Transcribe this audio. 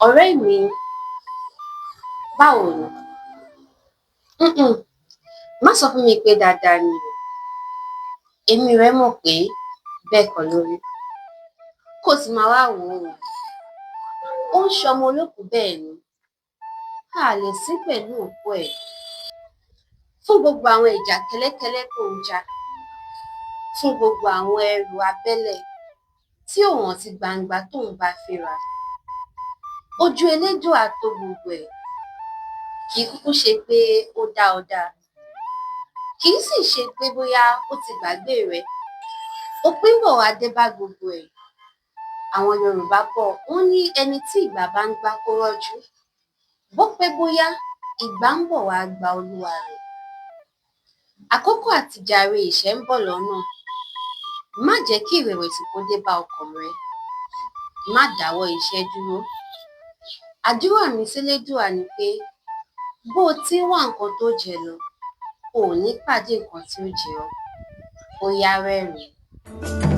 Ọ̀rẹ́ mi, báwo ni? Mm-mm. Má sọ fún mi pé dáadáa ni o. Èmi rẹ mọ̀ pé bẹ́ẹ̀ kọ́ ló rí. Kó sì máa wá wò ó. Ó ń ṣọmọ olókùú bẹ́ẹ̀ ni. A lè sí pẹ̀lú òkú ẹ̀. Fún gbogbo àwọn ìjà kẹ́lẹ́kẹ́lẹ́ tó ń jà, fún gbogbo àwọn ẹrù abẹ́lẹ̀ tí ò hàn sí gbangba tó ń bá fínra. Ojú Elédùà tó gbogbo ẹ̀. Kì í kúkú ṣe pé ó dá ọ dá. Kì í sì ṣe pé bóyá ó ti gbàgbé rẹ. Òpin ń bọ̀ wá dé bá gbogbo ẹ̀. Àwọn Yorùbá bọ̀, wọ́n ní ẹni tí ìgbà bá ń gbá kó rọ́jú. Bó pẹ́ bóyá, ìgbà ń bọ̀ wá gba olúwa rẹ̀. Àkókò àti jàre ìṣẹ́ ń bọ̀ lọ́nà. Má jẹ́ kí ìrẹ̀wẹ̀sì kó dé bá ọkàn rẹ. Má dáwọ́ iṣẹ́ dúró. Àdúrà mi sélédùà ni pé bó o ti ń wá nǹkan tó jẹ lọ, o ò ní pàdé nǹkan tí ó jẹ ọ́. Ó yá rẹ́rìn-ín.